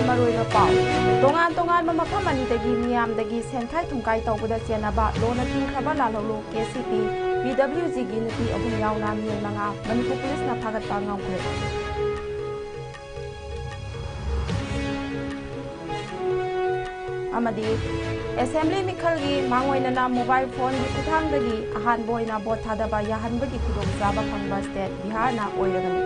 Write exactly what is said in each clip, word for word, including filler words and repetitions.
ꯃꯔꯨꯑꯣꯏꯕ ꯄꯥꯎ꯫ ꯇꯣꯉꯥꯟ ꯇꯣꯉꯥꯟꯕ ꯃꯐꯝ ꯑꯅꯤꯗꯒꯤ ꯃꯤꯌꯥꯝꯗꯒꯤ ꯁꯦꯟꯈꯥꯏ ꯊꯨꯝꯈꯥꯏ ꯇꯧꯕꯗ ꯆꯦꯟꯅꯕ ꯂꯣꯟꯅ ꯊꯤꯡꯈ꯭ꯔꯕ ꯂꯥꯜꯍꯧꯂꯨ ꯀꯦ ꯁꯤ ꯄꯤ, ꯄꯤ ꯗꯕ꯭ꯂꯤꯎ ꯖꯤꯒꯤ ꯅꯨꯄꯤ ꯑꯍꯨꯝ ꯌꯥꯎꯅ ꯃꯤꯑꯣꯏ ꯃꯉꯥ ꯃꯅꯤꯄꯨꯔ ꯄꯨꯂꯤꯁꯅ ꯐꯥꯒꯠꯄ ꯉꯝꯈ꯭ꯔꯦ꯫ ꯑꯃꯗꯤ ꯑꯦꯁꯦꯝꯕ꯭ꯂꯤ ꯃꯤꯈꯜꯒꯤ ꯃꯥꯡꯑꯣꯏꯅꯅ ꯃꯣꯕꯥꯏꯜ ꯐꯣꯟꯒꯤ ꯈꯨꯠꯊꯥꯡꯗꯒꯤ ꯑꯍꯥꯟꯕ ꯑꯣꯏꯅ ꯚꯣꯠ ꯊꯥꯗꯕ ꯌꯥꯍꯟꯕꯒꯤ ꯈꯨꯗꯣꯡꯆꯥꯕ ꯐꯪꯕ ꯁ꯭ꯇꯦꯠ ꯕꯤꯍꯥꯔꯅ ꯑꯣꯏꯔꯒꯅꯤ꯫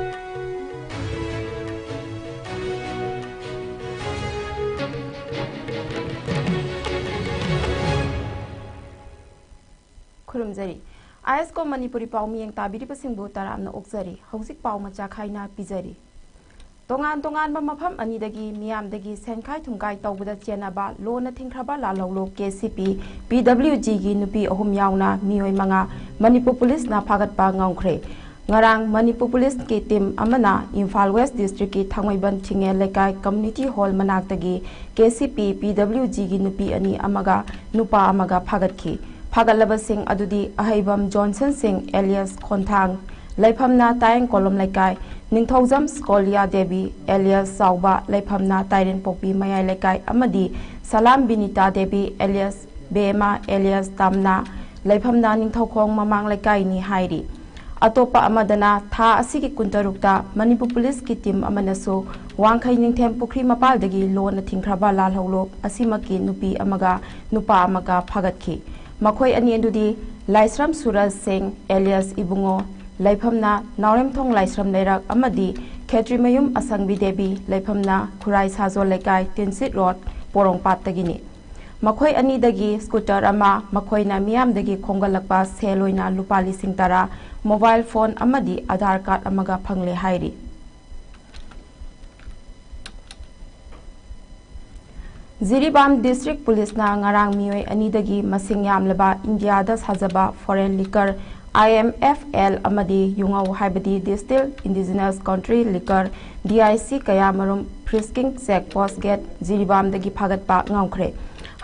ꯈꯨꯔꯨꯝꯖꯔꯤ꯫ ꯑꯥꯏ ꯑꯦꯁ ꯀꯣ ꯃꯅꯤꯄꯨꯔꯤ ꯄꯥꯎ ꯃꯤꯠꯌꯦꯡ ꯇꯥꯕꯤꯔꯤꯕꯁꯤꯡꯕꯨ ꯇꯔꯥꯝꯅ ꯑꯣꯛꯆꯔꯤ꯫ ꯍꯧꯖꯤꯛ ꯄꯥꯎ ꯃꯆꯥ ꯈꯥꯏꯅ ꯄꯤꯖꯔꯤ꯫ ꯇꯣꯉꯥꯟ ꯇꯣꯉꯥꯟꯕ ꯃꯐꯝ ꯑꯅꯤꯗꯒꯤ ꯃꯤꯌꯥꯝꯗꯒꯤ ꯁꯦꯟꯈꯥꯏ ꯊꯨꯝꯈꯥꯏ ꯇꯧꯕꯗ ꯆꯦꯟꯅꯕ ꯂꯣꯟꯅ ꯊꯤꯡꯈ꯭ꯔꯕ ꯂꯥꯜꯍꯧꯂꯨ ꯀꯦ ꯁꯤ ꯄꯤ, ꯄꯤ ꯗꯕ꯭ꯂꯤꯎ ꯖꯤꯒꯤ ꯅꯨꯄꯤ ꯑꯍꯨꯝ ꯌꯥꯎꯅ ꯃꯤꯑꯣꯏ ꯃꯉꯥ ꯃꯅꯤꯄꯨꯔ ꯄꯨꯂꯤꯁꯅ ꯐꯥꯒꯠꯄ ꯉꯝꯈ꯭ꯔꯦ꯫ ꯉꯔꯥꯡ ꯃꯅꯤꯄꯨꯔ ꯄꯨꯂꯤꯁꯀꯤ ꯇꯤꯝ ꯑꯃꯅ ꯏꯝꯐꯥꯜ ꯋꯦꯁ ꯗꯤꯁꯇ꯭ꯔꯤꯛꯀꯤ ꯊꯥꯡꯃꯩꯕꯟ ꯆꯤꯡꯉꯦꯜ ꯂꯩꯀꯥꯏ ꯀꯝꯃ꯭ꯌꯨꯅꯤꯇꯤ ꯍꯣꯜ ꯃꯅꯥꯛꯇꯒꯤ ꯀꯦ ꯁꯤ ꯄꯤ, ꯄꯤ ꯗꯕ꯭ꯂꯤꯎ ꯖꯤꯒꯤ ꯅꯨꯄꯤ ꯑꯅꯤ ꯑꯃꯒ ꯅꯨꯄꯥ ꯑꯃꯒ ꯐꯥꯒꯠꯈꯤ꯫ ꯐꯥꯒꯠꯂꯕꯁꯤꯡ ꯑꯗꯨꯗꯤ ꯑꯍꯩꯕꯝ ꯖꯣꯟꯁꯟ ꯁꯤꯡ ꯑꯦꯂꯤꯌꯥꯁ ꯈꯣꯟꯊꯥꯡ, ꯂꯩꯐꯝꯅ ꯇꯥꯌꯦꯡ ꯀꯣꯂꯣꯝ ꯂꯩꯀꯥꯏ, ꯅꯤꯡꯊꯧꯖꯝ ꯁ꯭ꯀꯣꯂꯤꯌꯥ ꯗꯦꯕꯤ ꯑꯦꯂꯤꯌꯥꯁ ꯆꯥꯎꯕ, ꯂꯩꯐꯝꯅ ꯇꯥꯏꯔꯦꯟꯄꯣꯛꯄꯤ ꯃꯌꯥꯏ ꯂꯩꯀꯥꯏ, ꯑꯃꯗꯤ ꯁꯂꯥꯝ ꯕꯤꯅꯤꯇꯥ ꯗꯦꯕꯤ ꯑꯦꯂꯤꯌꯥꯁ ꯕꯦꯃ ꯑꯦꯂꯤꯌꯥꯁ ꯇꯥꯝꯅ, ꯂꯩꯐꯝꯅ ꯅꯤꯡꯊꯧꯈꯣꯡ ꯃꯃꯥꯡ ꯂꯩꯀꯥꯏꯅꯤ ꯍꯥꯏꯔꯤ꯫ ꯑꯇꯣꯞꯄ ꯑꯃꯗꯅ ꯊꯥ ꯑꯁꯤꯒꯤ ꯀꯨꯟꯇꯔꯨꯛꯇ ꯃꯅꯤꯄꯨꯔ ꯄꯨꯂꯤꯁꯀꯤ ꯇꯤꯝ ꯑꯃꯅꯁꯨ ꯋꯥꯡꯈꯩ ꯅꯤꯡꯊꯦꯝ ꯄꯨꯈ꯭ꯔꯤ ꯃꯄꯥꯜꯗꯒꯤ ꯂꯣꯟꯅ ꯊꯤꯡꯈ꯭ꯔꯕ ꯂꯥꯜꯍꯧꯂꯨ ꯑꯁꯤꯃꯛꯀꯤ ꯅꯨꯄꯤ ꯑꯃꯒ ꯅꯨꯄꯥ ꯑꯃꯒ ꯐꯥꯒꯠꯈꯤ꯫ ꯃꯈꯣꯏ ꯑꯅꯤ ꯑꯗꯨꯗꯤ ꯂꯥꯏꯁ꯭ꯔꯝ ꯁꯨꯔꯖ ꯁꯤꯡ ꯑꯦꯂꯤꯌꯥꯁ ꯏꯕꯨꯡꯉꯣ, ꯂꯩꯐꯝꯅ ꯅꯥꯎꯔꯦꯝꯊꯣꯡ ꯂꯥꯏꯁ꯭ꯔꯝ ꯂꯩꯔꯛ, ꯑꯃꯗꯤ ꯈꯦꯇ꯭ꯔꯤꯃꯌꯨꯝ ꯑꯁꯪꯕꯤ ꯗꯦꯕꯤ, ꯂꯩꯐꯝꯅ ꯈꯨꯔꯥꯏ ꯁꯥꯖꯣꯜ ꯂꯩꯀꯥꯏ, ꯇꯤꯟꯁꯤꯠ ꯔꯣꯗ, ꯄꯣꯔꯣꯝꯄꯥꯠꯇꯒꯤꯅꯤ꯫ ꯃꯈꯣꯏ ꯑꯅꯤꯗꯒꯤ ꯁ꯭ꯀꯨꯇꯔ ꯑꯃ, ꯃꯈꯣꯏꯅ ꯃꯤꯌꯥꯝꯗꯒꯤ ꯈꯣꯝꯒꯠꯂꯛꯄ ꯁꯦꯜ ꯑꯣꯏꯅ ꯂꯨꯄꯥ ꯂꯤꯁꯤꯡ ꯇꯔꯥ, ꯃꯣꯕꯥꯏꯜ ꯐꯣꯟ ꯑꯃꯗꯤ ꯑꯥꯙꯥꯔ ꯀꯥꯔꯗ ꯑꯃꯒ ꯐꯪꯂꯦ ꯍꯥꯏꯔꯤ꯫ ꯖꯤꯔꯤꯕꯥꯝ ꯗꯤꯁꯇ꯭ꯔꯤꯛ ꯄꯨꯂꯤꯁꯅ ꯉꯔꯥꯡ ꯃꯤꯑꯣꯏ ꯑꯅꯤꯗꯒꯤ ꯃꯁꯤꯡ ꯌꯥꯝꯂꯕ ꯏꯟꯗꯤꯌꯥꯗ ꯁꯥꯖꯕ ꯐꯣꯔꯦꯟ ꯂꯤꯀꯔ, ꯑꯥꯏ ꯑꯦꯝ ꯑꯦꯐ ꯑꯦꯜ, ꯑꯃꯗꯤ ꯌꯨꯉꯧ ꯍꯥꯏꯕꯗꯤ distill indigenous country ꯂꯤꯀꯔ, D I C, ꯀꯌꯥꯃꯔꯨꯝ ꯐ꯭ꯔꯤꯁꯀꯤꯡ ꯆꯦꯛ ꯄꯣꯁ ꯒꯦꯠ ꯖꯤꯔꯤꯕꯥꯝꯗꯒꯤ ꯐꯥꯒꯠꯄ ꯉꯝꯈ꯭ꯔꯦ꯫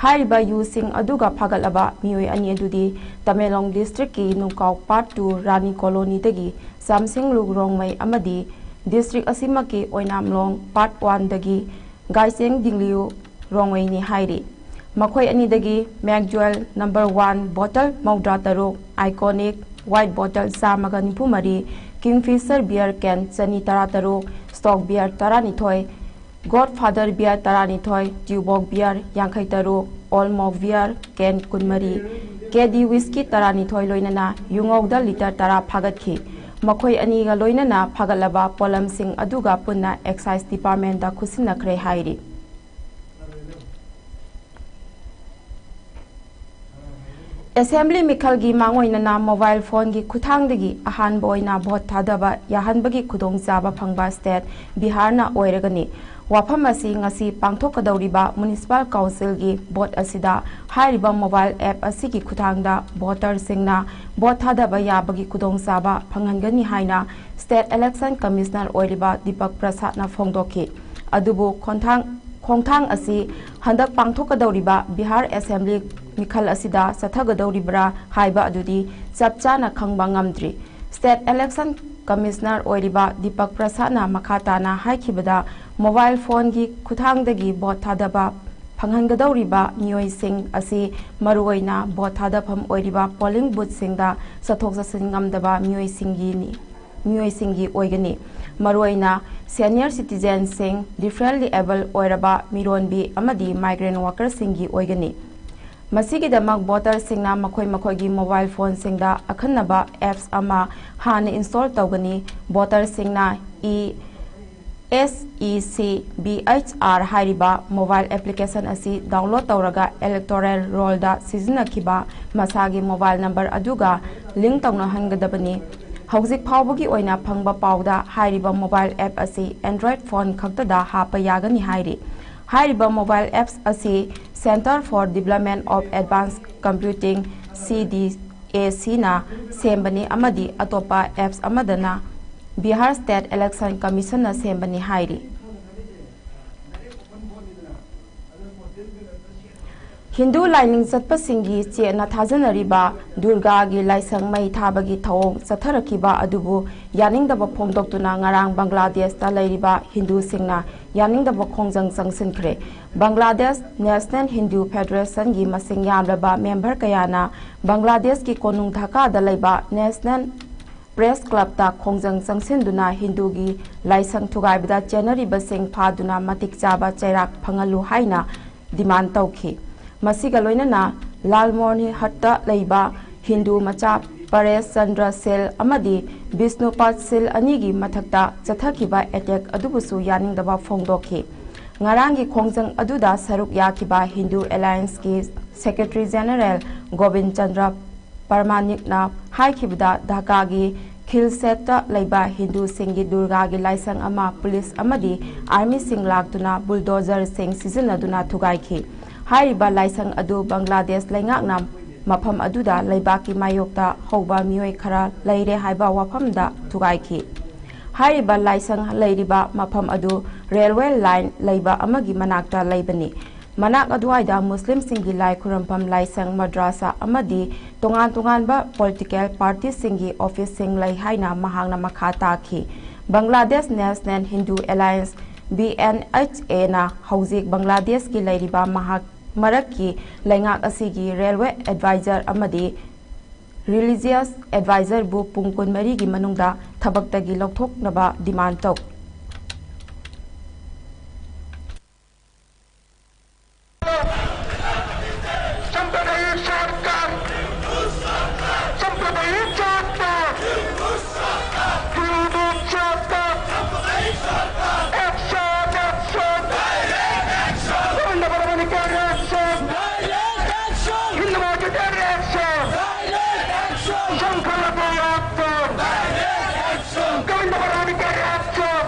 ꯍꯥꯏꯔꯤꯕ ꯌꯨꯁꯤꯡ ꯑꯗꯨꯒ ꯐꯥꯒꯠꯂꯕ ꯃꯤꯑꯣꯏ ꯑꯅꯤ ꯑꯗꯨꯗꯤ ꯇꯃꯦꯡꯂꯣꯡ ꯗꯤꯁꯇ꯭ꯔꯤꯛꯀꯤ ꯅꯨꯡꯀꯥꯎ ꯄꯥꯔꯠ ꯇꯨ ꯔꯥꯅꯤ ꯀꯣꯂꯣꯅꯤꯗꯒꯤ ꯆꯥꯝꯁꯤꯡꯂꯨ ꯔꯣꯡꯃꯩ ꯑꯃꯗꯤ ꯗꯤꯁꯇ꯭ꯔꯤꯛ ꯑꯁꯤꯃꯛꯀꯤ ꯑꯣꯏꯅꯥꯝꯂꯣꯡ ꯄꯥꯔꯠ ꯋꯥꯟꯗꯒꯤ ꯒꯥꯏꯆꯦꯡ ꯗꯤꯡꯂꯤꯌꯨ ꯔꯣꯡꯉꯩꯅꯤ ꯍꯥꯏꯔꯤ꯫ ꯃꯈꯣꯏ ꯑꯅꯤꯗꯒꯤ ꯃꯦꯛꯖ꯭ꯋꯦꯜ ꯅꯝꯕꯔ ꯋꯥꯟ ꯕꯣꯇꯜ ꯃꯧꯗ꯭ꯔꯥ ꯇꯔꯨꯛ, ꯑꯥꯏꯀꯣꯅꯤꯛ ꯋꯥꯏꯠ ꯕꯣꯇꯜ ꯆꯥꯝꯃꯒ ꯅꯤꯐꯨ ꯃꯔꯤ, ꯀꯤꯡꯐꯤꯁꯔ ꯕꯤꯌꯔ ꯀꯦꯟ ꯆꯅꯤ ꯇꯔꯥ ꯇꯔꯨꯛ, ꯁ꯭ꯇꯣꯛ ꯕꯤꯌꯔ ꯇꯔꯥꯅꯤꯊꯣꯏ, ꯒꯣꯗ ꯐꯥꯗꯔ ꯕꯤꯌꯔ ꯇꯔꯥꯅꯤꯊꯣꯏ, ꯇ꯭ꯌꯨꯕꯣꯛ ꯕꯤꯌꯔ ꯌꯥꯡꯈꯩ ꯇꯔꯨꯛ, ꯑꯣꯜ ꯃꯣꯛ ꯕꯤꯌꯔ ꯀꯦꯟ ꯀꯨꯟꯃꯔꯤ, ꯀꯦ ꯗꯤ ꯋꯤꯁꯀꯤ ꯇꯔꯥꯅꯤꯊꯣꯏ ꯂꯣꯏꯅꯅ ꯌꯨꯉꯧꯗ ꯂꯤꯇꯔ ꯇꯔꯥ ꯐꯥꯒꯠꯈꯤ꯫ ꯃꯈꯣꯏ ꯑꯅꯤꯒ ꯂꯣꯏꯅꯅ ꯐꯥꯒꯠꯂꯕ ꯄꯣꯠꯂꯝꯁꯤꯡ ꯑꯗꯨꯒ ꯄꯨꯟꯅ ꯑꯦꯛꯁꯥꯏꯖ ꯗꯤꯄꯥꯔꯠꯃꯦꯟꯗ ꯈꯨꯠꯁꯤꯟꯅꯈ꯭ꯔꯦ ꯍꯥꯏꯔꯤ꯫ ꯑꯦꯁꯦꯝꯕ꯭ꯂꯤ ꯃꯤꯈꯜꯒꯤ ꯃꯥꯡꯑꯣꯏꯅꯅ ꯃꯣꯕꯥꯏꯜ ꯐꯣꯟꯒꯤ ꯈꯨꯠꯊꯥꯡꯗꯒꯤ ꯑꯍꯥꯟꯕ ꯑꯣꯏꯅ ꯚꯣꯠ ꯊꯥꯗꯕ ꯌꯥꯍꯟꯕꯒꯤ ꯈꯨꯗꯣꯡꯆꯥꯕ ꯐꯪꯕ ꯁ꯭ꯇꯦꯠ ꯕꯤꯍꯥꯔꯅ ꯑꯣꯏꯔꯒꯅꯤ꯫ ꯋꯥꯐꯝ ꯑꯁꯤ ꯉꯁꯤ ꯄꯥꯡꯊꯣꯛꯀꯗꯧꯔꯤꯕ ꯃ꯭ꯌꯨꯅꯤꯁꯤꯄꯥꯜ ꯀꯥꯎꯟꯁꯤꯜꯒꯤ ꯚꯣꯠ ꯑꯁꯤꯗ ꯍꯥꯏꯔꯤꯕ ꯃꯣꯕꯥꯏꯜ ꯑꯦꯞ ꯑꯁꯤꯒꯤ ꯈꯨꯠꯊꯥꯡꯗ ꯚꯣꯇꯔꯁꯤꯡꯅ ꯚꯣꯠ ꯊꯥꯗꯕ ꯌꯥꯕꯒꯤ ꯈꯨꯗꯣꯡꯆꯥꯕ ꯐꯪꯍꯟꯒꯅꯤ ꯍꯥꯏꯅ ꯁ꯭ꯇꯦꯠ ꯏꯂꯦꯛꯁꯟ ꯀꯃꯤꯁꯅꯔ ꯑꯣꯏꯔꯤꯕ ꯗꯤꯄꯛ ꯄ꯭ꯔꯁꯥꯗꯅ ꯐꯣꯡꯗꯣꯛꯈꯤ꯫ ꯑꯗꯨꯕꯨ ꯈꯣꯡꯊꯥꯡ, ꯈꯣꯡꯊꯥꯡ ꯑꯁꯤ ꯍꯟꯗꯛ ꯄꯥꯡꯊꯣꯛꯀꯗꯧꯔꯤꯕ ꯕꯤꯍꯥꯔ ꯑꯦꯁꯦꯝꯕ꯭ꯂꯤ ꯃꯤꯈꯜ ꯑꯁꯤꯗ ꯆꯠꯊꯒꯗꯧꯔꯤꯕ꯭ꯔꯥ ꯍꯥꯏꯕ ꯑꯗꯨꯗꯤ ꯆꯞ ꯆꯥꯅ ꯈꯪꯕ ꯉꯝꯗ꯭ꯔꯤ꯫ ꯁ꯭ꯇꯦꯠ ꯏꯂꯦꯛꯁꯟ ꯀꯃꯤꯁꯅꯔ ꯑꯣꯏꯔꯤꯕ ꯗꯤꯄꯛ ꯄ꯭ꯔꯁꯥꯗꯅ ꯃꯈꯥ ꯇꯥꯅ ꯍꯥꯏꯈꯤꯕꯗ, ꯃꯣꯕꯥꯏꯜ ꯐꯣꯟꯒꯤ ꯈꯨꯠꯊꯥꯡꯗꯒꯤ ꯚꯣꯠ ꯊꯥꯗꯕ ꯐꯪꯍꯟꯒꯗꯧꯔꯤꯕ ꯃꯤꯑꯣꯏꯁꯤꯡ ꯑꯁꯤ ꯃꯔꯨꯑꯣꯏꯅ ꯚꯣꯠ ꯊꯥꯗꯐꯝ ꯑꯣꯏꯔꯤꯕ ꯄꯣꯂꯤꯡ ꯕꯨꯊꯁꯤꯡꯗ ꯆꯠꯊꯣꯛ ꯆꯠꯁꯤꯟ ꯉꯝꯗꯕ ꯃꯤꯑꯣꯏꯁꯤꯡꯒꯤꯅꯤ, ꯃꯤꯑꯣꯏꯁꯤꯡꯒꯤ ꯑꯣꯏꯒꯅꯤ꯫ ꯃꯔꯨꯑꯣꯏꯅ ꯁꯦꯅꯤꯌꯔ ꯁꯤꯇꯤꯖꯦꯟꯁꯤꯡ, ꯗꯤꯐ꯭ꯔꯦꯟꯠꯂꯤ ꯑꯦꯕꯜ ꯑꯣꯏꯔꯕ ꯃꯤꯔꯣꯟꯕꯤ ꯑꯃꯗꯤ ꯃꯥꯏꯒ꯭ꯔꯦꯟꯠ ꯋꯥꯀꯔꯁꯤꯡꯒꯤ ꯑꯣꯏꯒꯅꯤ꯫ ꯃꯁꯤꯒꯤꯗꯃꯛ ꯚꯣꯇꯔꯁꯤꯡꯅ ꯃꯈꯣꯏ ꯃꯈꯣꯏꯒꯤ ꯃꯣꯕꯥꯏꯜ ꯐꯣꯟꯁꯤꯡꯗ ꯑꯈꯟꯅꯕ ꯑꯦꯞꯁ ꯑꯃ ꯍꯥꯟꯅ ꯏꯟꯁ꯭ꯇꯣꯜ ꯇꯧꯒꯅꯤ꯫ ꯚꯣꯇꯔꯁꯤꯡꯅ E S E C B H R ꯍꯥꯏꯔꯤꯕ ꯃꯣꯕꯥꯏꯜ ꯑꯦꯄ꯭ꯂꯤꯀꯦꯁꯟ ꯑꯁꯤ ꯗꯥꯎꯟꯂꯣꯗ ꯇꯧꯔꯒ ꯏꯂꯦꯛꯇꯣꯔꯦꯜ ꯔꯣꯜꯗ ꯁꯤꯖꯤꯟꯅꯈꯤꯕ ꯃꯁꯥꯒꯤ ꯃꯣꯕꯥꯏꯜ ꯅꯝꯕꯔ ꯑꯗꯨꯒ ꯂꯤꯡꯛ ꯇꯧꯅꯍꯟꯒꯗꯕꯅꯤ꯫ ꯍꯧꯖꯤꯛ ꯐꯥꯎꯕꯒꯤ ꯑꯣꯏꯅ ꯐꯪꯕ ꯄꯥꯎꯗ ꯍꯥꯏꯔꯤꯕ ꯃꯣꯕꯥꯏꯜ ꯑꯦꯞ ꯑꯁꯤ ꯑꯦꯟꯗ꯭ꯔꯣꯏꯗ ꯐꯣꯟ ꯈꯛꯇꯗ ꯍꯥꯞꯄ ꯌꯥꯒꯅꯤ ꯍꯥꯏꯔꯤ꯫ ꯍꯥꯏꯔꯤꯕ ꯃꯣꯕꯥꯏꯜ ꯑꯦꯞꯁ ꯑꯁꯤ Centre for Development of Advanced Computing, ꯁꯤ ꯗꯤ ꯑꯦ ꯁꯤꯅ ꯁꯦꯝꯕꯅꯤ ꯑꯃꯗꯤ ꯑꯇꯣꯞꯄ ꯑꯦꯞꯁ ꯑꯃꯗꯅ ꯕꯤꯍꯥꯔ ꯁ꯭ꯇꯦꯠ ꯏꯂꯦꯛꯁꯟ ꯀꯃꯤꯁꯟꯅ ꯁꯦꯝꯕꯅꯤ ꯍꯥꯏꯔꯤ꯫ ꯍꯤꯟꯗꯨ ꯂꯥꯏꯅꯤꯡ ꯆꯠꯄꯁꯤꯡꯒꯤ ꯆꯦꯠꯅ ꯊꯥꯖꯅꯔꯤꯕ ꯗꯨꯔꯒꯥꯒꯤ ꯂꯥꯏꯁꯪ ꯃꯩ ꯊꯥꯕꯒꯤ ꯊꯧꯑꯣꯡ ꯆꯠꯊꯔꯛꯈꯤꯕ ꯑꯗꯨꯕꯨ ꯌꯥꯅꯤꯡꯗꯕ ꯐꯣꯡꯗꯣꯛꯇꯨꯅ ꯉꯔꯥꯡ ꯕꯪꯒ꯭ꯂꯥꯗꯦꯁꯇ ꯂꯩꯔꯤꯕ ꯍꯤꯟꯗꯨꯁꯤꯡꯅ ꯌꯥꯅꯤꯡꯗꯕ ꯈꯣꯡꯖꯪ ꯆꯪꯁꯤꯟꯈ꯭ꯔꯦ꯫ ꯕꯪꯒ꯭ꯂꯥꯗꯦꯁ ꯅꯦꯁꯅꯦꯜ ꯍꯤꯟꯗꯨ ꯐꯦꯗꯔꯦꯁꯟꯒꯤ ꯃꯁꯤꯡ ꯌꯥꯝꯂꯕ ꯃꯦꯝꯕꯔ ꯀꯌꯥꯅ ꯕꯪꯒ꯭ꯂꯥꯗꯦꯁꯀꯤ ꯀꯣꯅꯨꯡ ꯙꯥꯀꯥꯗ ꯂꯩꯕ ꯅꯦꯁꯅꯦꯜ ꯄ꯭ꯔꯦꯁ ꯀ꯭ꯂꯕꯇ ꯈꯣꯡꯖꯪ ꯆꯪꯁꯤꯟꯗꯨꯅ ꯍꯤꯟꯗꯨꯒꯤ ꯂꯥꯏꯁꯪ ꯊꯨꯒꯥꯏꯕꯗ ꯆꯦꯟꯅꯔꯤꯕꯁꯤꯡ ꯐꯥꯗꯨꯅ ꯃꯇꯤꯛ ꯆꯥꯕ ꯆꯩꯔꯥꯛ ꯐꯪꯍꯜꯂꯨ ꯍꯥꯏꯅ ꯗꯤꯃꯥꯟ ꯇꯧꯈꯤ꯫ ꯃꯁꯤꯒ ꯂꯣꯏꯅꯅ ꯂꯥꯜꯃꯣꯍꯅꯤ ꯍꯠꯇ ꯂꯩꯕ ꯍꯤꯟꯗꯨ ꯃꯆꯥ ꯄꯔꯦꯁ ꯆꯟꯗ꯭ꯔ ꯁꯤꯜ ꯑꯃꯗꯤ ꯕꯤꯁꯅꯨꯄꯥꯠ ꯁꯤꯜ ꯑꯅꯤꯒꯤ ꯃꯊꯛꯇ ꯆꯠꯊꯈꯤꯕ ꯑꯦꯇꯦꯛ ꯑꯗꯨꯕꯨꯁꯨ ꯌꯥꯅꯤꯡꯗꯕ ꯐꯣꯡꯗꯣꯛꯈꯤ꯫ ꯉꯔꯥꯡꯒꯤ ꯈꯣꯡꯖꯪ ꯑꯗꯨꯗ ꯁꯔꯨꯛ ꯌꯥꯈꯤꯕ ꯍꯤꯟꯗꯨ ꯑꯦꯂꯥꯌꯟꯁꯀꯤ ꯁꯦꯀ꯭ꯔꯦꯇꯔꯤ ꯖꯦꯅꯔꯦꯜ ꯒꯣꯕꯤꯟ ꯆꯟꯗ꯭ꯔ ꯄꯔꯃꯥꯅꯤꯛꯅ ꯍꯥꯏꯈꯤꯕꯗ, ꯙꯥꯀꯥꯒꯤ ꯈꯤꯜꯁꯦꯠꯇ ꯂꯩꯕ ꯍꯤꯟꯗꯨꯁꯤꯡꯒꯤ ꯗꯨꯔꯒꯥꯒꯤ ꯂꯥꯏꯁꯪ ꯑꯃ ꯄꯨꯂꯤꯁ ꯑꯃꯗꯤ ꯑꯥꯔꯃꯤꯁꯤꯡ ꯂꯥꯛꯇꯨꯅ ꯕꯨꯜꯗꯣꯖꯔꯁꯤꯡ ꯁꯤꯖꯤꯟꯅꯗꯨꯅ ꯊꯨꯒꯥꯏꯈꯤ꯫ ꯍꯥꯏꯔꯤꯕ ꯂꯥꯏꯁꯪ ꯑꯗꯨ ꯕꯪꯒ꯭ꯂꯥꯗꯦꯁ ꯂꯩꯉꯥꯛꯅ ꯃꯐꯝ ꯑꯗꯨꯗ ꯂꯩꯕꯥꯛꯀꯤ ꯃꯥꯌꯣꯛꯇ ꯍꯧꯕ ꯃꯤꯑꯣꯏ ꯈꯔ ꯂꯩꯔꯦ ꯍꯥꯏꯕ ꯋꯥꯐꯝꯗ ꯊꯨꯒꯥꯏꯈꯤ꯫ ꯍꯥꯏꯔꯤꯕ ꯂꯥꯏꯁꯪ ꯂꯩꯔꯤꯕ ꯃꯐꯝ ꯑꯗꯨ ꯔꯦꯜꯋꯦ ꯂꯥꯏꯟ ꯂꯩꯕ ꯑꯃꯒꯤ ꯃꯅꯥꯛꯇ ꯂꯩꯕꯅꯤ꯫ ꯃꯅꯥꯛ ꯑꯗꯨꯋꯥꯏꯗ ꯃꯨꯁꯂꯤꯝꯁꯤꯡꯒꯤ ꯂꯥꯏ ꯈꯨꯔꯨꯝꯐꯝ ꯂꯥꯏꯁꯪ, ꯃꯗ꯭ꯔꯥꯁꯥ ꯑꯃꯗꯤ ꯇꯣꯉꯥꯟ ꯇꯣꯉꯥꯟꯕ ꯄꯣꯂꯤꯇꯤꯀꯦꯜ ꯄꯥꯔꯇꯤꯁꯤꯡꯒꯤ ꯑꯣꯐꯤꯁꯁꯤꯡ ꯂꯩ ꯍꯥꯏꯅ ꯃꯍꯥꯛꯅ ꯃꯈꯥ ꯇꯥꯈꯤ꯫ Bangladesh national Hindu alliance, B N H A ꯍꯧꯖꯤꯛ ꯕꯪꯒ꯭ꯂꯥꯗꯦꯁꯀꯤ ꯂꯩꯔꯤꯕ ꯃꯍꯥꯛ ꯃꯔꯛꯀꯤ ꯂꯩꯉꯥꯛ ꯑꯁꯤꯒꯤ ꯔꯦꯜꯋꯦ ꯑꯦꯗꯚꯥꯏꯖꯔ ꯑꯃꯗꯤ ꯔꯤꯂꯤꯖꯤꯌꯁ ꯑꯦꯗꯚꯥꯏꯖꯔꯕꯨ ꯄꯨꯡ ꯀꯨꯟꯃꯔꯤꯒꯤ ꯃꯅꯨꯡꯗ ꯊꯕꯛꯇꯒꯤ ꯂꯧꯊꯣꯛꯅꯕ ꯗꯤꯃꯥꯟ ꯇꯧ꯫ সাম্প্রদায়িক সরকার, সাম্প্রদায়িক সরকার, হিন্দু সরকার, অ্যাকশন, অ্যাকশন, গোবিন্দ বর্মণিকের অ্যাকশন, হিন্দু মসজিদের অ্যাকশন, সংখ্যালঘু অ্যাকশন, গোবিন্দ বর্মণিকের অ্যাকশন।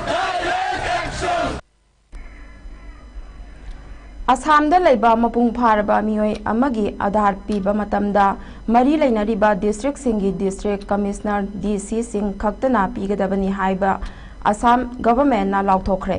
ꯑꯁꯥꯝꯗ ꯂꯩꯕ ꯃꯄꯨꯡ ꯐꯥꯔꯕ ꯃꯤꯑꯣꯏ ꯑꯃꯒꯤ ꯑꯥꯙꯥꯔ ꯄꯤꯕ ꯃꯇꯝꯗ ꯃꯔꯤ ꯂꯩꯅꯔꯤꯕ ꯗꯤꯁꯇ꯭ꯔꯤꯛꯁꯤꯡꯒꯤ ꯗꯤꯁꯇ꯭ꯔꯤꯛ ꯀꯃꯤꯁꯅꯔ, ꯗꯤ ꯁꯤꯁꯤꯡ ꯈꯛꯇꯅ ꯄꯤꯒꯗꯕꯅꯤ ꯍꯥꯏꯕ ꯑꯁꯥꯝ ꯒꯚꯔꯟꯃꯦꯟꯠꯅ ꯂꯥꯎꯊꯣꯛꯈ꯭ꯔꯦ꯫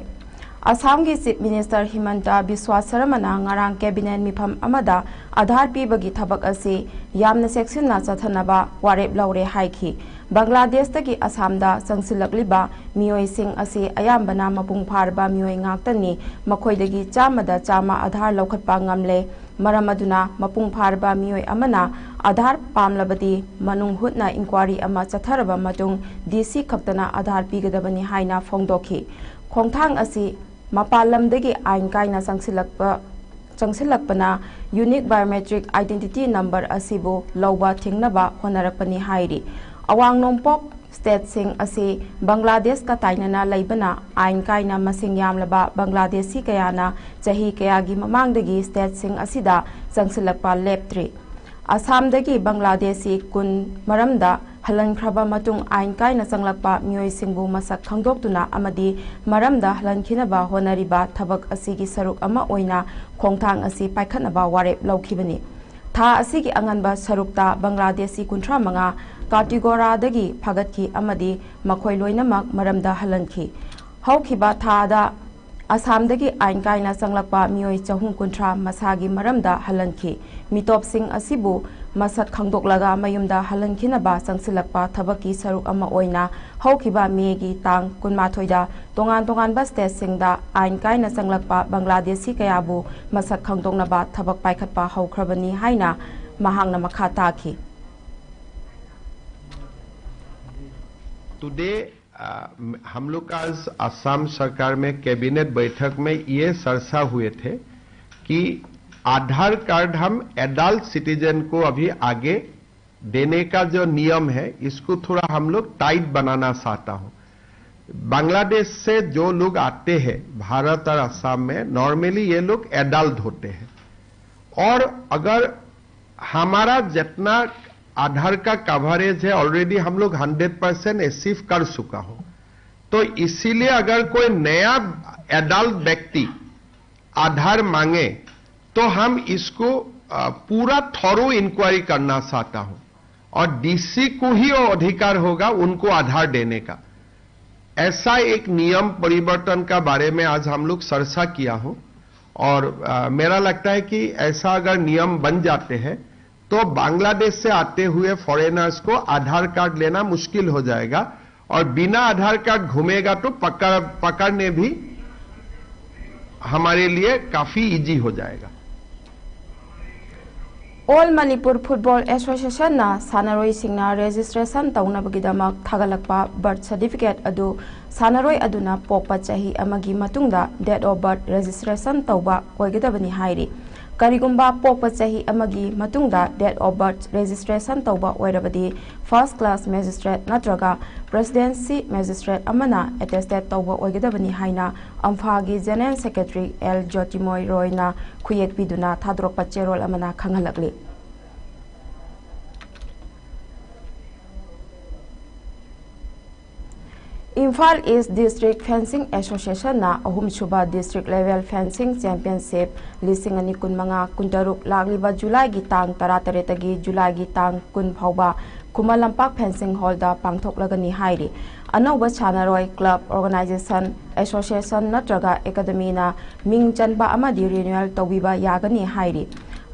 ꯑꯁꯥꯝꯒꯤ Chief Minister ꯍꯤꯃꯟꯇ ꯕꯤꯁ꯭ꯋꯥ ꯁꯔꯃꯅ ꯉꯔꯥꯡ cabinet ꯃꯤꯐꯝ ꯑꯃꯗ ꯑꯥꯙꯥꯔ ꯄꯤꯕꯒꯤ ꯊꯕꯛ ꯑꯁꯤ ꯌꯥꯝꯅ ꯆꯦꯛꯁꯤꯟꯅ ꯆꯠꯊꯅꯕ ꯋꯥꯔꯦꯞ ꯂꯧꯔꯦ ꯍꯥꯏꯈꯤ꯫ ꯕꯪꯒ꯭ꯂꯥꯗꯦꯁꯇꯒꯤ ꯑꯁꯥꯝꯗ ꯆꯪꯁꯤꯜꯂꯛꯂꯤꯕ ꯃꯤꯑꯣꯏꯁꯤꯡ ꯑꯁꯤ ꯑꯌꯥꯝꯕꯅ ꯃꯄꯨꯡ ꯐꯥꯔꯕ ꯃꯤꯑꯣꯏ ꯉꯥꯛꯇꯅꯤ꯫ ꯃꯈꯣꯏꯗꯒꯤ ꯆꯥꯝꯃꯗ ꯆꯥꯝꯃ ꯑꯥꯙꯥꯔ ꯂꯧꯈꯠꯄ ꯉꯝꯂꯦ꯫ ꯃꯔꯝ ꯑꯗꯨꯅ ꯃꯄꯨꯡ ꯐꯥꯔꯕ ꯃꯤꯑꯣꯏ ꯑꯃꯅ ꯑꯥꯙꯥꯔ ꯄꯥꯝꯂꯕꯗꯤ ꯃꯅꯨꯡ ꯍꯨꯠꯅ inquiry ꯑꯃ ꯆꯠꯊꯔꯕ ꯃꯇꯨꯡ D C ꯈꯛꯇꯅ ꯑꯥꯙꯥꯔ ꯄꯤꯒꯗꯕꯅꯤ ꯍꯥꯏꯅ ꯐꯣꯡꯗꯣꯛꯈꯤ꯫ ꯈꯣꯡꯊꯥꯡ ꯑꯁꯤ ꯃꯄꯥꯟ ꯂꯝꯗꯒꯤ ꯑꯥꯏꯟ ꯀꯥꯏꯅ ꯆꯪꯁꯤꯜꯂꯛꯄ, ꯆꯪꯁꯤꯜꯂꯛꯄꯅ unique biometric identity number ꯑꯁꯤꯕꯨ ꯂꯧꯕ ꯊꯤꯡꯅꯕ ꯍꯣꯠꯅꯔꯛꯄꯅꯤ ꯍꯥꯏꯔꯤ꯫ ꯑꯋꯥꯡ ꯅꯣꯡꯄꯣꯛ stateꯁꯤꯡ ꯑꯁꯤ ꯕꯪꯒ꯭ꯂꯥꯗꯦꯁꯀ ꯇꯥꯏꯅꯅ ꯂꯩꯕꯅ ꯑꯥꯏꯟ ꯀꯥꯏꯅ ꯃꯁꯤꯡ ꯌꯥꯝꯂꯕ ꯕꯪꯒ꯭ꯂꯥꯗꯦꯁꯤ ꯀꯌꯥꯅ ꯆꯍꯤ ꯀꯌꯥꯒꯤ ꯃꯃꯥꯡꯗꯒꯤ stateꯁꯤꯡ ꯑꯁꯤꯗ ꯆꯪꯁꯤꯜꯂꯛꯄ ꯂꯦꯞꯇ꯭ꯔꯤ꯫ ꯑꯁꯥꯝꯗꯒꯤ ꯕꯪꯒ꯭ꯂꯥꯗꯦꯁꯤ ꯀꯨꯟ ꯃꯔꯝꯗ ꯍꯜꯍꯟꯈ꯭ꯔꯕ ꯃꯇꯨꯡ ꯑꯥꯏꯟ ꯀꯥꯏꯅ ꯆꯪꯂꯛꯄ ꯃꯤꯑꯣꯏꯁꯤꯡꯕꯨ ꯃꯁꯛ ꯈꯪꯗꯣꯛꯇꯨꯅ ꯑꯃꯗꯤ ꯃꯔꯝꯗ ꯍꯜꯍꯟꯈꯤꯅꯕ ꯍꯣꯠꯅꯔꯤꯕ ꯊꯕꯛ ꯑꯁꯤꯒꯤ ꯁꯔꯨꯛ ꯑꯃ ꯑꯣꯏꯅ ꯈꯣꯡꯊꯥꯡ ꯑꯁꯤ ꯄꯥꯏꯈꯠꯅꯕ ꯋꯥꯔꯦꯞ ꯂꯧꯈꯤꯕꯅꯤ꯫ ꯊꯥ ꯑꯁꯤꯒꯤ ꯑꯉꯟꯕ ꯁꯔꯨꯛꯇ ꯕꯪꯒ꯭ꯂꯥꯗꯦꯁꯤ ꯀꯨꯟꯊ꯭ꯔꯥ ꯃꯉꯥ ꯀꯥꯇꯤꯒꯣꯔꯥꯗꯒꯤ ꯐꯥꯒꯠꯈꯤ ꯑꯃꯗꯤ ꯃꯈꯣꯏ ꯂꯣꯏꯅꯃꯛ ꯃꯔꯝꯗ ꯍꯜꯍꯟꯈꯤ꯫ ꯍꯧꯈꯤꯕ ꯊꯥꯗ ꯑꯁꯥꯝꯗꯒꯤ ꯑꯥꯏꯟ ꯀꯥꯏꯅ ꯆꯪꯂꯛꯄ ꯃꯤꯑꯣꯏ ꯆꯍꯨꯝ ꯀꯨꯟꯊ꯭ꯔꯥ ꯃꯁꯥꯒꯤ ꯃꯔꯝꯗ ꯍꯜꯍꯟꯈꯤ꯫ ꯃꯤꯇꯣꯞꯁꯤꯡ ꯑꯁꯤꯕꯨ ꯃꯁꯛ ꯈꯪꯗꯣꯛꯂꯒ ꯃꯌꯨꯝꯗ ꯍꯜꯍꯟꯈꯤꯅꯕ ꯆꯪꯁꯤꯜꯂꯛꯄ ꯊꯕꯛꯀꯤ ꯁꯔꯨꯛ ꯑꯃ ꯑꯣꯏꯅ ꯍꯧꯈꯤꯕ ꯃꯦꯒꯤ ꯇꯥꯡ ꯀꯨꯟꯃꯥꯊꯣꯏꯗ ꯇꯣꯉꯥꯟ ꯇꯣꯉꯥꯟꯕ stateꯁꯤꯡꯗ ꯑꯥꯏꯟ ꯀꯥꯏꯅ ꯆꯪꯂꯛꯄ ꯕꯪꯒ꯭ꯂꯥꯗꯦꯁꯤ ꯀꯌꯥꯕꯨ ꯃꯁꯛ ꯈꯪꯗꯣꯛꯅꯕ ꯊꯕꯛ ꯄꯥꯏꯈꯠꯄ ꯍꯧꯈ꯭ꯔꯕꯅꯤ ꯍꯥꯏꯅ ꯃꯍꯥꯛꯅ ꯃꯈꯥ ꯇꯥꯈꯤ꯫ Today, uh, हम लोग आज असम सरकार में कैबिनेट बैठक में ये चर्चा हुए थे कि आधार कार्ड हम एडल्ट सिटीजन को अभी आगे देने का जो नियम है, इसको थोड़ा हम लोग टाइट बनाना चाहता हूँ। बांग्लादेश से जो लोग आते हैं भारत और असम में, नॉर्मली ये लोग एडल्ट होते हैं, और अगर हमारा जितना आधार का कवरेज है, ऑलरेडी हम लोग हंड्रेड परसेंट अचीव कर चुका हो, तो इसीलिए अगर कोई नया एडल्ट व्यक्ति आधार मांगे, तो हम इसको अ, पूरा थॉरो इंक्वायरी करना चाहता हूं, और डीसी को ही वो अधिकार होगा उनको आधार देने का। ऐसा एक नियम परिवर्तन का बारे में आज हम लोग चर्चा किया हो और अ, मेरा लगता है कि ऐसा अगर नियम बन जाते हैं तो बांग्लादेश से आते हुए फॉरेनर्स को आधार कार्ड लेना मुश्किल हो जाएगा और बिना आधार कार्ड घूमेगा तो पकड़ पकड़ने भी हमारे लिए काफी इजी हो जाएगा। All Manipur Football Association ꯅ ꯁꯥꯟꯅꯔꯣꯏꯁꯤꯡꯅ registration ꯇꯧꯅꯕꯒꯤꯗꯃꯛ ꯊꯥꯒꯠꯂꯛꯄ birth certificate ꯑꯗꯨ ꯁꯥꯟꯅꯔꯣꯏ ꯑꯗꯨꯅ ꯄꯣꯛꯄ ꯆꯍꯤ ꯑꯃꯒꯤ ꯃꯇꯨꯡꯗ date of birth registration ꯇꯧꯕ ꯑꯣꯏꯒꯗꯕꯅꯤ ꯍꯥꯏꯔꯤ꯫ ꯀꯔꯤꯒꯨꯝꯕ ꯄꯣꯛꯄ ꯆꯍꯤ ꯑꯃꯒꯤ ꯃꯇꯨꯡꯗ date of birth registration ꯇꯧꯕ ꯑꯣꯏꯔꯕꯗꯤ first class magistrate ꯅꯠꯇ꯭ꯔꯒ presidency magistrate ꯑꯃꯅ attested ꯇꯧꯕ ꯑꯣꯏꯒꯗꯕꯅꯤ ꯍꯥꯏꯅ ꯑꯝꯐꯥꯒꯤ General Secretary L ꯖꯣꯇꯤꯃꯣꯏ ꯔꯣꯏꯅ ꯈꯨꯌꯦꯛ ꯄꯤꯗꯨꯅ ꯊꯥꯗꯣꯔꯛꯄ ꯆꯦꯔꯣꯜ ꯑꯃꯅ ꯈꯪꯍꯜꯂꯛꯂꯤ꯫ Imphal East District Fencing Association ꯅ ꯑꯍꯨꯝꯁꯨꯕ District Level Fencing Championship ꯂꯤꯁꯤꯡ ꯑꯅꯤ ꯀꯨꯟꯃꯉꯥ ꯀꯨꯟꯇꯔꯨꯛ ꯂꯥꯛꯂꯤꯕ ꯖꯨꯂꯥꯏꯒꯤ ꯇꯥꯡ ꯇꯔꯥꯇꯔꯦꯠꯇꯒꯤ ꯖꯨꯂꯥꯏꯒꯤ ꯇꯥꯡ ꯀꯨꯟ ꯐꯥꯎꯕ ꯈꯨꯃꯟ ꯂꯝꯄꯥꯛ Fencing Hall ꯗ ꯄꯥꯡꯊꯣꯛꯂꯒꯅꯤ ꯍꯥꯏꯔꯤ꯫ ꯑꯅꯧꯕ ꯁꯥꯟꯅꯔꯣꯏ club, organization, association ꯅꯠꯇ꯭ꯔꯒ academy ꯅ ꯃꯤꯡ ꯆꯟꯕ ꯑꯃꯗꯤ renewal ꯇꯧꯕꯤꯕ ꯌꯥꯒꯅꯤ ꯍꯥꯏꯔꯤ꯫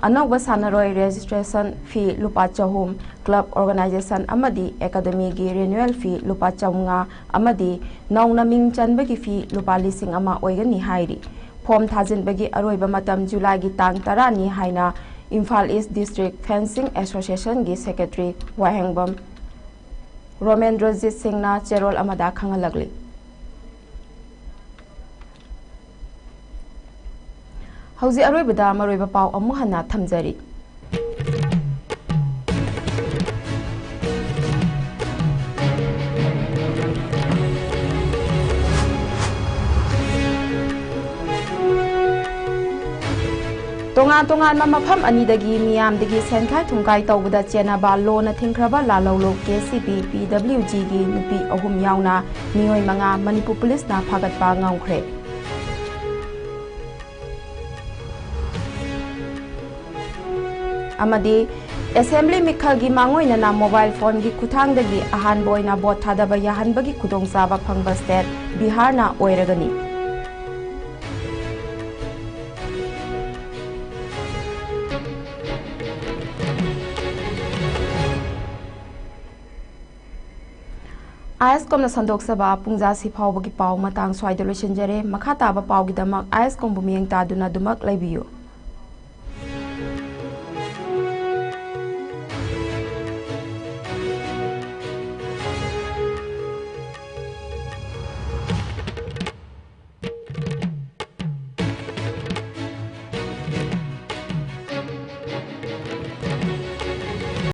ꯑꯅꯧꯕ ꯁꯥꯟꯅꯔꯣꯏ registration fee ꯂꯨꯄꯥ ꯆꯍꯨꯝ, club, organization ꯑꯃꯗꯤ academy ꯒꯤ renewal fee ꯂꯨꯄꯥ ꯆꯥꯝꯃꯉꯥ ꯑꯃꯗꯤ ꯅꯧꯅ ꯃꯤꯡ ꯆꯟꯕꯒꯤ fee ꯂꯨꯄꯥ ꯂꯤꯁꯤꯡ ꯑꯃ ꯑꯣꯏꯒꯅꯤ ꯍꯥꯏꯔꯤ꯫ Form ꯊꯥꯖꯤꯟꯕꯒꯤ ꯑꯔꯣꯏꯕ ꯃꯇꯝ ꯖꯨꯂꯥꯏꯒꯤ ꯇꯥꯡ ꯇꯔꯥꯅꯤ ꯍꯥꯏꯅ Imphal East District Fencing Association ꯒꯤ Secretary ꯋꯥꯍꯦꯡꯕꯝ ꯔꯣꯃꯦꯟꯗ꯭ꯔꯣꯖꯤꯠ ꯁꯤꯡꯅ ꯆꯦꯔꯣꯜ ꯑꯃꯗ ꯈꯪꯍꯜꯂꯛꯂꯤ꯫ ꯍꯧꯖꯤꯛ ꯑꯔꯣꯏꯕꯗ ꯃꯔꯨꯑꯣꯏꯕ ꯄꯥꯎ ꯑꯃꯨꯛ ꯍꯟꯅ ꯊꯝꯖꯔꯤ꯫ ꯇꯣꯉꯥꯟ ꯇꯣꯉꯥꯟꯕ ꯃꯐꯝ ꯑꯅꯤꯗꯒꯤ ꯃꯤꯌꯥꯝꯗꯒꯤ ꯁꯦꯟꯈꯥꯏ ꯊꯨꯝꯈꯥꯏ ꯇꯧꯕꯗ ꯆꯦꯟꯅꯕ ꯂꯣꯅ ꯊꯤꯡꯈ꯭ꯔꯕ ꯂꯥꯜꯍꯧꯂꯨꯞ ꯀꯦ ꯁꯤ ꯕꯤ, ꯄꯤ ꯗꯕ꯭ꯂꯤꯎ ꯖꯤꯒꯤ ꯅꯨꯄꯤ ꯑꯍꯨꯝ ꯌꯥꯎꯅ ꯃꯤꯑꯣꯏ ꯃꯉꯥ ꯃꯅꯤꯄꯨꯔ ꯄꯨꯂꯤꯁꯅ ꯐꯥꯒꯠꯄ ꯉꯝꯈ꯭ꯔꯦ꯫ ꯑꯃꯗꯤ ꯑꯦꯁꯦꯝꯕ꯭ꯂꯤ ꯃꯤꯈꯜꯒꯤ ꯃꯥꯡꯑꯣꯏꯅꯅ ꯃꯣꯕꯥꯏꯜ ꯐꯣꯟꯒꯤ ꯈꯨꯠꯊꯥꯡꯗꯒꯤ ꯑꯍꯥꯟꯕ ꯑꯣꯏꯅ ꯚꯣꯠ ꯊꯥꯗꯕ ꯌꯥꯍꯟꯕꯒꯤ ꯈꯨꯗꯣꯡꯆꯥꯕ ꯐꯪꯕ ꯁ꯭ꯇꯦꯠ ꯕꯤꯍꯥꯔꯅ ꯑꯣꯏꯔꯒꯅꯤ꯫ ꯑꯥꯏ ꯑꯦꯁ ꯀꯣꯝꯅ ꯁꯟꯗꯣꯛꯆꯕ ꯄꯨꯡꯖꯥꯁꯤ ꯐꯥꯎꯕꯒꯤ ꯄꯥꯎ ꯃꯇꯥꯡ ꯁ꯭ꯋꯥꯏꯗ ꯂꯣꯏꯁꯤꯟꯖꯔꯦ꯫ ꯃꯈꯥ ꯇꯥꯕ ꯄꯥꯎꯒꯤꯗꯃꯛ ꯑꯥꯏ ꯑꯦꯁ ꯀꯣꯝꯕꯨ ꯃꯤꯠꯌꯦꯡ ꯇꯥꯗꯨꯅ ꯑꯗꯨꯃꯛ ꯂꯩꯕꯤꯌꯨ꯫